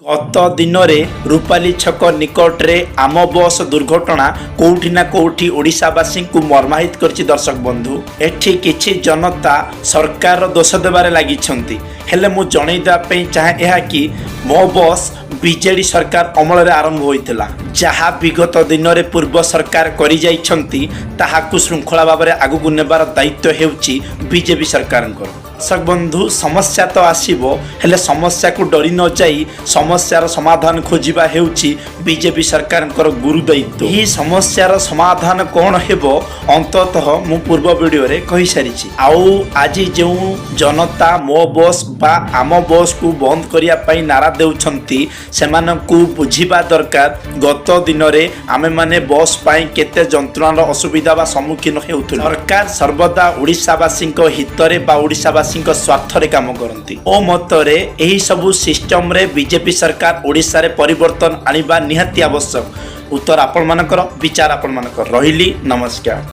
ଗତ ଦିନରେ ରୂପାଲି ଛକ ନିକଟରେ ଆମ ବସ୍ ଦୁର୍ଘଟଣା କୋଉଠି ନା କୋଉଠି ଓଡ଼ିଶାବାସୀଙ୍କୁ ମର୍ମାହିତ କରିଛି। ଦର୍ଶକ ବନ୍ଧୁ, ଏଠି କିଛି ଜନତା ସରକାରର ଦୋଷ ଦେବାରେ ଲାଗିଛନ୍ତି। ହେଲେ ମୁଁ ଜଣେଇ ଦେବା ପାଇଁ ଚାହେଁ ଏହା କି ମୋ ବସ୍ ବିଜେଡି ସରକାର ଅମଳରେ ଆରମ୍ଭ ହୋଇଥିଲା। ଯାହା ବିଗତ ଦିନରେ ପୂର୍ବ ସରକାର କରିଯାଇଛନ୍ତି, ତାହାକୁ ଶୃଙ୍ଖଳା ଭାବରେ ଆଗକୁ ନେବାର ଦାୟିତ୍ୱ ହେଉଛି ବିଜେପି ସରକାରଙ୍କର। ଦର୍ଶକ ବନ୍ଧୁ, ସମସ୍ୟା ତ ଆସିବ, ହେଲେ ସମସ୍ୟାକୁ ଡରି ନ ଯାଇ ସମସ୍ୟାର ସମାଧାନ ଖୋଜିବା ହେଉଛି ବିଜେପି ସରକାରଙ୍କର ଗୁରୁ ଦାୟିତ୍ୱ। ଏହି ସମସ୍ୟାର ସମାଧାନ କ'ଣ ହେବ, ଅନ୍ତତଃ ମୁଁ ପୂର୍ବ ଭିଡ଼ିଓରେ କହିସାରିଛି। ଆଉ ଆଜି ଯେଉଁ ଜନତା ମୋ ବସ୍ ବା ଆମ ବସ୍କୁ ବନ୍ଦ କରିବା ପାଇଁ ନାରା ଦେଉଛନ୍ତି, ସେମାନଙ୍କୁ ବୁଝିବା ଦରକାର ଗତ ଦିନରେ ଆମେମାନେ ବସ୍ ପାଇଁ କେତେ ଯନ୍ତ୍ରଣାର ଅସୁବିଧା ବା ସମ୍ମୁଖୀନ ହେଉଥିଲୁ। ସରକାର ସର୍ବଦା ଓଡ଼ିଶାବାସୀଙ୍କ ହିତରେ ବା ଓଡ଼ିଶାବାସୀଙ୍କ ସ୍ୱାର୍ଥରେ କାମ କରନ୍ତି। ମୋ ମତରେ ଏହି ସବୁ ସିଷ୍ଟମରେ ବିଜେପି ସରକାର ଓଡ଼ିଶାରେ ପରିବର୍ତ୍ତନ ଆଣିବା ନିହାତି ଆବଶ୍ୟକ। ଉତ୍ତର ଆପଣମାନଙ୍କର, ବିଚାର ଆପଣମାନଙ୍କର। ରହିଲି, ନମସ୍କାର।